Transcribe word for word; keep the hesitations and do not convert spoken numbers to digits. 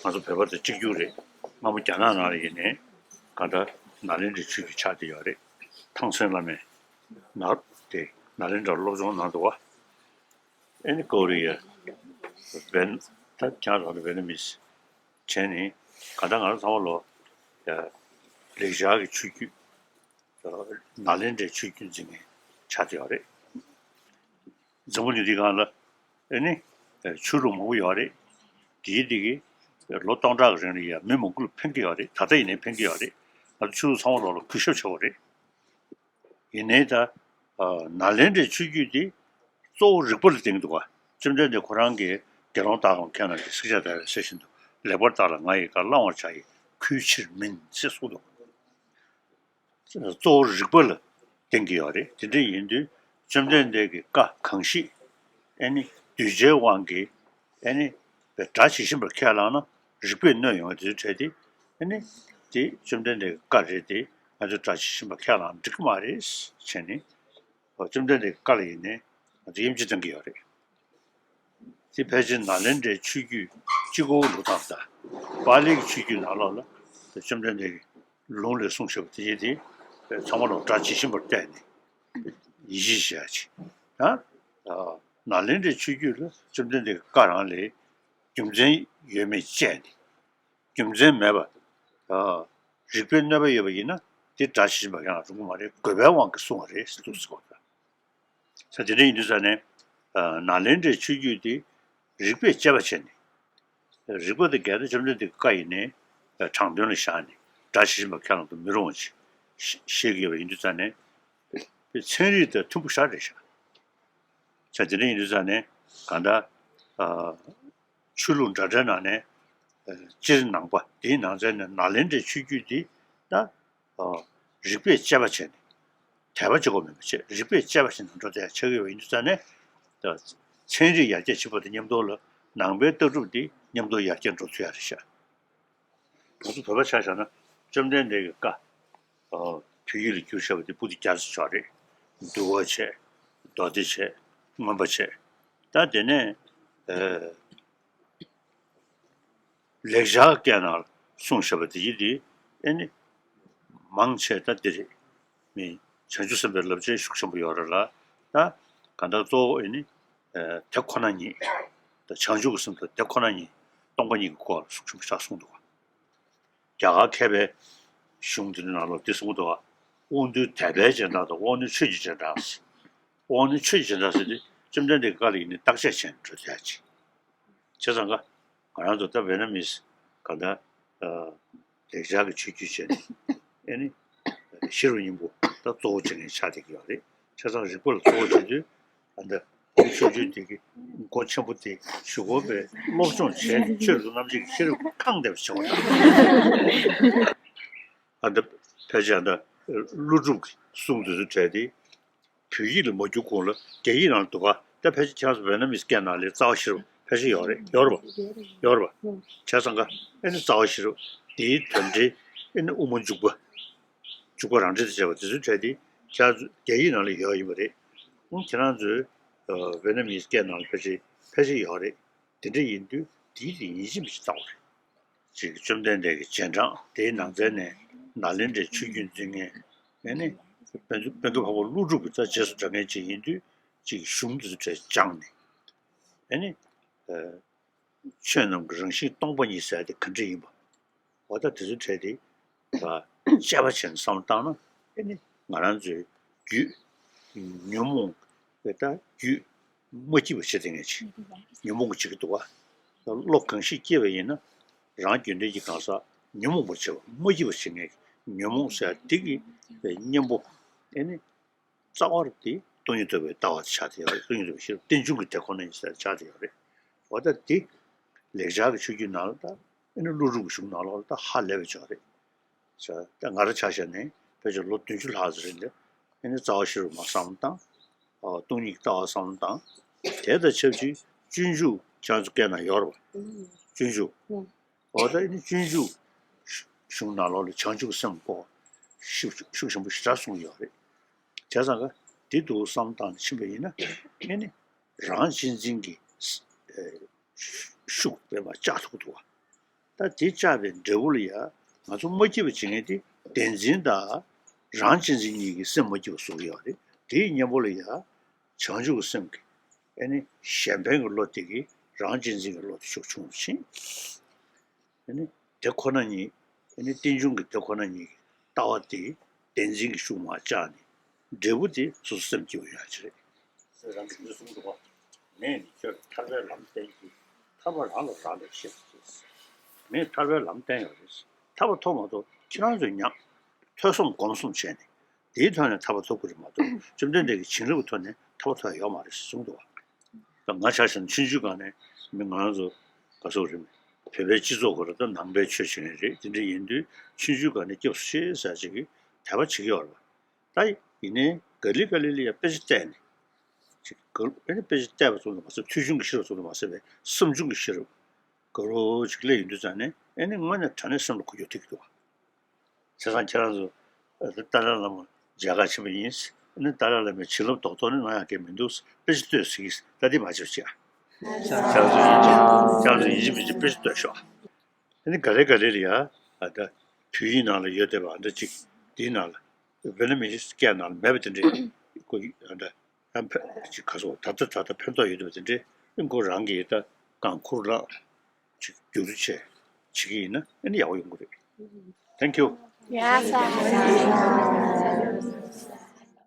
ང་ཚོ་བོད་པ་དང་གཅིག་གྱུར་རེད། སྔ་མོ་རྒྱ་ནག་ནང་ལ་ཡིན་ནའི་གང་ལྟར་ནཱ་ལེནྡྲའི་ཆོས་བརྒྱུད་ཆགས་བསྡད་ཡོད་རེད། ཐང་སན་བླ་མས་ནཱ་དེ་ནཱ་ལེནྡྲར་སློབ་སྦྱོང་གནང་འདུག་བ། ཨེ་ནི་ཀོ་རི་ཡ། བན་ད་ཁྱང་རང་རེད། བེ་ནི་མིས་བྱས་ནས་གང་ལྟར་ང་རང་ཚང་མ་ལོ་ཡ་ལེགས་སྦྱར་གྱི་ཆོས་བརྒྱུད་ནཱ་ལེནྡྲའི་ཆོས་བརྒྱུད་འཛིན་མཁན་ཆགས་བསྡད་ཡོད་རེད། འཛམ་བུ་གླིང་འདིའི་སྒང་ལ་ཨེ་ནི་ཆོས་ལུགས་མང་པོ་ཡོད་རེད། དེའི་དེ་གི་ལོ་སྟོང་ཕྲག་གི་རིང་ལ་ཡ་མི་མང་པོ་ལ་ཕན་གྱི་ཡོད་རེད། ད་ལྟ་ཡིན་ནའི་ཕན་གྱི་ཡོད་རེད། ང་ཚོ་ཆོས་ལུགས་ཚང་མ་ལོག་ལ་གུས་ཞབས་བྱེད་དགོས་རེད། ཡིན་ནའི་ད་ནཱ་ལེནྡྲའི་ཆོས་བརྒྱུད་དེ་གཙོ་བོ་རིག་པ་ལ་བརྟེན་གྱི་འདུག་ག་བཅོམ་ལྡན་འདས་ཁོ་རང་གིས་དགེ་སློང་དག་ལ་མཁས་རྣམས་ཀྱིས་བསྲེག་བཅད་བརྡར་བའི་གསེར་བཞིན་དུ། ལེགས་པར་བརྟགས་ལ་ང་ཡི་བཀའ་བླང་བར་བྱ་ཡི་གུས་ཕྱིར་མིན་ཞེས་གསུངས་འདུག་གཙོ་བོ་རིག་པ་ལ་བརྟེན་གྱི་ཡོད་རེད། དེ་འདྲ་ཡིན་དུས་བཅོམ་ལྡན་འདས་ཀྱི་བཀའ་གང་ཞིག་ཨེ་ནི་གདུལ་བྱའི་དབང་གིས་ཨེ་ནི་སྒྲ་ཇི་བཞིན་པར་ཁས་བླངས་ན་རིག་པས་གནོན་ཡོང་བ་དེ་ཚོ་བྲལ་ཏེ་ཨེ་ནི་དེ་བཅོམ་ལྡན་འདས་ཀྱི་བཀའ་རེད་དེ་ང་ཚོས་སྒྲ་ཇི་བཞིན་པར་ཁས་བླངས་འགྲིག་གི་མ་རེད་བྱས་ནས་བཅོམ་ལྡན་འདས་ཀྱི་བཀའ་ལ་ཡིན་ནའི་ང་ཚོ་དབྱེ་འབྱེད་གཏོང་གི་ཡོད་རེད། དེ་ཕལ་ཆེར་ནཱ་ལེནྡྲའི་ཆོས་བརྒྱུད་གཅིག་པོ་ལུགས་དང་འདྲ། པཱ་ལིའི་ཆོས་བརྒྱུད་ནང་ལོགས་ལ་བཅོམ་ལྡན་འདས་ཀྱི་ལུང་ལས་གསུངས་བཞག་པ་དེ་ཡིན་ཏེ། ཚང་མ་ལ་སྒྲ་ཇི་བཞིན་པར་བལྟས་ནས་ཡིད་ཆེས་བྱེད་ཡ་ཅིག་ད་ནཱ་ལེནྡྲའི་ཆོས་བརྒྱུད་ལ་བཅོམ་ལྡན་འདས་ཀྱི་བཀའ་རང་ལས་རྒྱུ་མཚན་ཡོད་མེད་དཔྱད་ནས། རྒྱུ་མཚན་མེད་པ། རིགས་པས་གནོད་པ་ཡོད་པ་ཡིན་ན་དེ་སྒྲ་ཇི་བཞིན་པར་ཡང་རུང་གི་མ་རེད། དགོས་པའི་དབང་གིས་གསུངས་པ་རེད་ཟེར་འདུག་ཟེར་གོ། ས་དེ་འདྲ་ཡིན་དུས་ཙ་ནས་ནཱ་ལེནྡྲའི་ཆོས་བརྒྱུད་དེ་རིགས་པས་དཔྱད་པ་བྱས་ནས། རིགས་པ་དང་འགལ་ཏེ་བཅོམ་ལྡན་འདས་ཀྱི་བཀའ་ཡིན་ནའི་དྲང་དོན་ལ་བཞག་ནས་སྒྲ་ཇི་བཞིན་པར་ཁས་བླངས་དུ་མི་རུང་བ་ཞིག་བཤད་ཀྱི་ཡོད་པ་ཡིན་དུས་ཙ་ནས་ཚན་རིག་དང་མཐུན་པོ་ཞེ་དྲག་རེད་ཤག་ས་དེ་འདྲ་ཡིན་དུས་ཙ་ནས་གང་ལྟར། ཆོས་ལུགས་འདྲ་འདྲའི་ནང་ནས་སྤྱིར་ནང་པ་དེའི་ནང་ཚན་ནས་ནཱ་ལེནྡྲའི་ཆོས་བརྒྱུད་འདི་ད་རིགས་པས་དཔྱད་པ་བྱས་ནས་དད་པ་བྱེད་དགོས་མིན་པ་བྱས་རིགས་པས་དཔྱད་པ་བྱས་ནས་འགྲོ་བསྡད་ཆགས་ཀྱི་ཡོད་པ་ཡིན་དུས་ཙང་ནས་ཚན་རིག་ཡར་རྒྱས་ཕྱིན་པ་དང་མཉམ་དུ་ལ་ནང་པའི་ལྟ་གྲུབ་འདི་མཉམ་དུ་ཡར་རྒྱས་འགྲོ་ཚུལ་ཡག་རེད་ཤག་ང་ཚོ་བོད་པ་ཆ་བཞག་ན་བཅོམ་ལྡན་འདས་ཀྱི་བཀའ། བོད་ཡིག་ལ་བསྒྱུར་བྱས་པ་དེ་པོ་ཏི་བརྒྱ་ཙམ་ཅིག་རེད། འདུལ་བ་བྱས། མདོ་སྡེ་བྱས། མངོན་པ་བྱས། ད་དེ་ནས་ལེགས་སྦྱར་སྐད་ནང་གསུངས་བཞག་པ་དེ་ཡིན་དེ་ཨེ་ནི་མང་ཆེ་ད་འདི་རེད། མི་བྱང་ཆུབ་སེམས་དཔའི་བསླབ་བྱའི་ཤུགས་ཆེན་པོ་ཡོད་རེད་ལ། ད་གང་ལྟར་གཙོ་བོ་ཨེ་ནི་དེ་ཁོ་ན་ཉིད་ད་བྱང་ཆུབ་ཀྱི་སེམས་དང་དེ་ཁོ་ན་ཉིད་སྟོང་པ་ཉིད་ཀྱི་སྐོར་ལ་ཤུགས་ཆེན་པོ་ཞིག་གསུངས་འདུག་རྒྱ་གར་མཁས་པའི་གཞུང་དེ་ཚོའི་ནང་ལོགས་འདི་གསུངས་འདུག་དབང་རྣོན་དད་པའི་རྗེས་འབྲང་དང་དབང་རྣོན་ཆོས་ཀྱི་རྗེས་འབྲང་ཟེར། དབང་རྣོན་ཆོས་ཀྱི་རྗེས་འབྲང་ཟེར་དུས་བཅོམ་ལྡན་འདས་ཀྱི་བཀའ་ལ་ཡིན་ནའི་བརྟག་དཔྱད་བྱས་ནས་འགྲོ་བསྡད་ཡ་ཅིག་བྱས་ཙང་ཀ་ང་རང་ཚོ་ད་བེད་ནམ་མིས་གང་ལྟར་ལེགས་སྦྱར་གྱི་ཆོས་བརྒྱུད་བྱས་ནས་ཨེ་ནི་ཤེས་རབ་སྙིང་པོ་ད་གཙོ་བོ་བྱེད་མཁན་ཆགས་བསྡད་ཀྱི་ཡོད་རེད། བྱས་ཙང་རིག་པ་ལ་གཙོ་བོ་བྱེད་དུས། ཨ་ནི་ཁོང་ཆོས་བརྒྱུད་དེ་གི་མགོ་ཆེན་པོ་དེ་གཞུག་གུ་བས་སློབ་སྦྱོང་བྱས་ནས་ཆོས་ལུགས་རྣམ་འབྱེད་ཀྱི་ཤེས་རབ་ཁེངས་བསྡད་པ་བྱུང་བ་དང་། ཨ་ནི་ཕལ་ཆེར་ཨ་ནི་ཀླུ་སྒྲུབ་ཀྱི་གསུང་དེ་ཚོ་བྲལ་ཏེ་བོད་ཡིག་ལ་མ་བསྒྱུར་གོང་ལ་རྒྱ་ཡིག་ནང་ལ་འདུག་ག་ད་ཕལ་ཆེར་ཁྱེད་རང་ཚོ་བེད་ནམ་མིས་སྐད་ནང་ལ་རྩ་བ་ཤེས་རབ་ཕལ་ཆེར་ཡོད་རེད། ཡོད་རེད་པ། ཡོད་རེད་པ། བྱས་ཙང་ཀ་ཨེ་ནི་རྩ་བ་ཤེས་རབ་དེའི་དོན་འགྲེལ་ཨེ་ནི་དབུ་མ་འཇུག་པ། འཇུག་པ་རང་འགྲེལ་དང་བཅས་པ་དེ་ཚོའི་གྲས་དེ་ཁྱེད་རང་ཚོ་རྒྱ་ཡིག་ནང་ལ་ཡོད་ཡིན་པ་རེད། ཨང་ཁྱེད་རང་ཚོའི་བེད་ནམ་མིའི་སྐད་ནང་ལ་ཕལ་ཆེར་ཕལ་ཆེར་ཡོད་རེད། དེ་འདྲ་ཡིན་དུས་དེའི་དེ་ཡིན་གཅིག་མིན་གཅིག་ལྟ་བ་རེད། ཅིག་བཅོམ་ལྡན་འདས་ཀྱི་རྗེས་འབྲང་དེའི་ནང་ཚན་ནས་ནཱ་ལེནྡྲའི་ཆོས་བརྒྱུད་འཛིན་མཁན་ཨེ་ནི་དཔོན་དཔོན་སློབ་འཕགས་པ་ཀླུ་སྒྲུབ་ཀྱི་རྩ་རྗེས་སུ་འབྲང་མཁན་ཅིག་ཡིན་དུས་ཅིག་གཞུང་དེ་ཚོ་གྲས་སྦྱངས་ནས་ཨེ་ནི། ཆོས་རྣམས་ཀྱི་རང་བཞིན་སྟོང་པ་ཉིད་ཟེར་ཡ་དེ་ག་འདྲ་ཡིན་པ། འོ་ད་དེ་ཚོའི་གྲས་དེ་དཔྱད་པ་བྱས་ནས་བསམ་བློ་བཏང་ན་ཨེ་ནི་ང་རང་ཚོའི་རྒྱུད་ཉོན་མོངས་པའི་ད་རྒྱུད་མ་སྐྱེས་པ་བྱེད་དེ་ངས་ཅི་ཉོན་མོངས་ཀྱི་བྱེད་ཀྱི་འདུག་བ། བློ་གང་ཞིག་སྐྱེས་པ་ཡིན་ན་རང་རྒྱུད་འབྲས་ཀྱི་གང་ཟག་ཉོན་མོངས་པ་བྱེད་པ་མ་སྐྱེས་པ་བྱེད་ངེས་ཉོན་མོངས་ཟེར་ཡ་དེ་གི་གཉེན་པོ་ཨེ་ནི། རྩ་བ་རུ་དེ་སྟོང་ཉིད་རྟོགས་པའི་ལྟ་བ་དེ་ཆགས་བསྡད་ཡོད་རེད། སྟོང་ཉིད་རྟོགས་པའི་ཤེས་རབ་རྟེན་འབྱུང་གི་དེ་ཁོ་ན་ཡིན་ཟེར་ཆགས་བསྡད་ཡོད་རེད། འོ་ད་དེ་ལེགས་སྦྱར་གྱི་ཆོས་བརྒྱུད་ནང་ལ་ད་ཨེ་ནི་ཀླུ་སྒྲུབ་ཀྱི་གཞུང་ནང་ལོགས་ལ་ད་ཧ་ལས་པའི་ཆོས་རེད། ད་ང་རང་ཆ་བཞག་ནས་ཕལ་ཆེར་ལོ་བདུན་ཅུ་ལྷག་ཙམ་རིང་ལ་ཨེ་ནི་རྩ་བ་ཤེས་རབ་མར་བསམ་བློ་བཏང་། སྟོང་ཉིད་ཀྱི་ལྟ་བ་བསམ་བློ་བཏང་། དེ་དང་ཆབས་ཅིག་སྤྱོད་འཇུག་ཁྱེད་ཚོ་སྐད་ནང་ཡོད་རེད་པ། སྤྱོད་འཇུག་འོ་ད་ཨེ་ནི་སྤྱོད་འཇུག་གཞུང་ནང་ལོགས་ལ་བྱང་ཆུབ་སེམས་སྐོར་ཤུགས་ཤུགས་ཆེན་པོ་ཞེ་དྲག་གསུངས་ཡོད་རེད། བྱས་ཙང་ཀ་འདི་འདུག་བསམ་བཏང་ནས་ཕྱིན་པ་ཡིན་ན་ཨེ་ནི་རང་གཅེས་འཛིན་གྱི་ཤུགས་དཔེ་མ་བཅག་ཐུབ་འདུག་བ། ད་ ད་དེ་བཅག་པའི་འབྲས་བུ་ལ་ཡ་ང་ཚོ་མ་སྐྱིད་པ་བྱེད་མཁན་དེ་བདེན་འཛིན་དང་རང་གཅེས་འཛིན་གཉིས་ཀྱིས་སེམས་མ་སྐྱིད་པ་བཟོ་གི་ཡོད་རེད། དེའི་གཉེན་པོ་ལ་ཡ་བྱང་ཆུབ་ཀྱི་སེམས་ཀྱིས་ཨེ་ནི་གཞན་ཕན་གྱི་བློ་དེ་གིས་རང་གཅེས་འཛིན་གྱི་བློ་དེ་ཤུགས་ཆུང་རུ་ཕྱིན། ཨེ་ནི་དེ་ཁོ་ན་ཉིད་ཨེ་ནི་རྟེན་འབྱུང་གི་དེ་ཁོ་ན་ཉིད་ཀྱི་ལྟ་བ་དེ་བདེན་འཛིན་གྱི་ཤུགས་མར་བཅག་ནས་འབྲས་བུ་དེ་སོ་སོ་སེམས་སྐྱིད་པ་ཡོང་ཡ་ཅིག་རེད། རང་གི་འདི་གསུངས་འདུག་པ། མེས་ནི་ཁྱོད་ལ་ཐར་པའི་ལམ་བསྟན་གྱིས། ཐར་པ་རང་ལ་རག་ལས་ཤེས་སོ། མེས་ཐར་པའི་ལམ་བསྟན་ཡོད་རེད། ཐར་པ་ཐོབ་མ་ཐོབ་ཁྱེད་རང་ཚོས་ཉམས། ཐོས་བསམ་སྒོམ་གསུམ་བྱས་ནས་དེའི་ཐོག་ནས་ཐར་པ་ཐོབ་ཀྱི་རེད་མ་གཏོགས་བཅོམ་ལྡན་འདས་ཀྱི་བྱིན་རླབས་ཀྱི་ཐོག་ནས་ཐར་པ་ཐོབ་ཡ་ཡོད་མ་རེད་ཟེར་གསུངས་འདུག་པ། ད་ང་ཆ་བཞག་ན་ཆུང་ཆུང་སྒང་ནས་མི་ང་རང་ཚོ་ག་ཚོད་རེད། བོད་པའི་སྤྱི་ཚོགས་ཁོ་ར་ད་ནང་པའི་ཆོས་བྱེད་མཁན་རེད། དེ་འདྲ་ཡིན་དུས་ཆུང་ཆུང་སྒང་ནས་སྐྱབས་སུ་མཆི་ཟེར་ཅིག་གིས་དད་པ་བྱེད་ཀྱི་ཡོད་རེད་པ། ད་ཡིན་ནའི་ག་ལེ་ག་ལེ་ལ་ཡ་དཔེ་ཆ་བལྟས་ནས་ཅིག་ག་ཨེ་ནི་དཔེ་ཆ་བལྟས་པ་ཙམ་དུ་མ་ཟད་ཐོས་བྱུང་གི་ཤེས་རབ་ཙམ་དུ་མ་ཟད་པའི་བསམ་བྱུང་གི་ཤེས་རབ་ག་རོ་ཅིག་སླེབས་ཡོང་དུས་ཙང་ནས་ཨེ་ནི་དངོས་གནས་དྲང་གནས་སེམས་ལ་འགུལ་སྐྱོད་ཐེབས་ཀྱི་འདུག་པ། བྱས་ཙང་ཁྱེད་རང་ཚོ་ཨ་ཏཱ་ལའི་བླ་མ་མཇལ་ཁ་ཕྱིན་པ་ཡིན། ཨ་ནི་ཏཱ་ལའི་བླ་མའི་བྱིན་རླབས་རྡོག་རྡོག་ནི་ང་ཡང་གང་ཡང་མི་འདུག་དཔེ་ཆ་ལྟོས་ཟེར་གྱིས་ད་འདི་མ་བྱེད་ཅིག་ཁྱེད་རང་ཚོ་ཡིན་གཅིག་ཁྱེད་རང་ཚོ་ཡིན་གཅིག་མིན་གཅིག་དཔེ་ཆ་ལྟོས་ཤོག་ཨ་ནི་ག་ལེ་ག་ལེ་ལ་ཡ་ཨ་ད་བོད་ཡིག་ནང་ལ་ཡོད་བསྡད་པ་ཨ་འདྲ་ཅིག་འདིའི་ནང་ལ་ཝེ་ནམ་མི་སྐད་ནང་ལ་མེད་པ་དེ་འདྲ་ཁོ་ཨ་འདྲ། ཡང་ཕན་ཅིག་ག་སོགས་ད་ལྟ་ད་ལྟ་ཕན་ཐོགས་ཡོད་པ་དེ་འདྲའི་ཁོ་རང་གིས་ད་གང་ཁུར་ལ་ཅིག་བསྒྱུར་བཅོས་བྱེད་ཀྱི་ཡིན་ན་ཨ་ནི་ཡག་པོ་ཡོང་གི་རེད། Thank you. Yes, sir.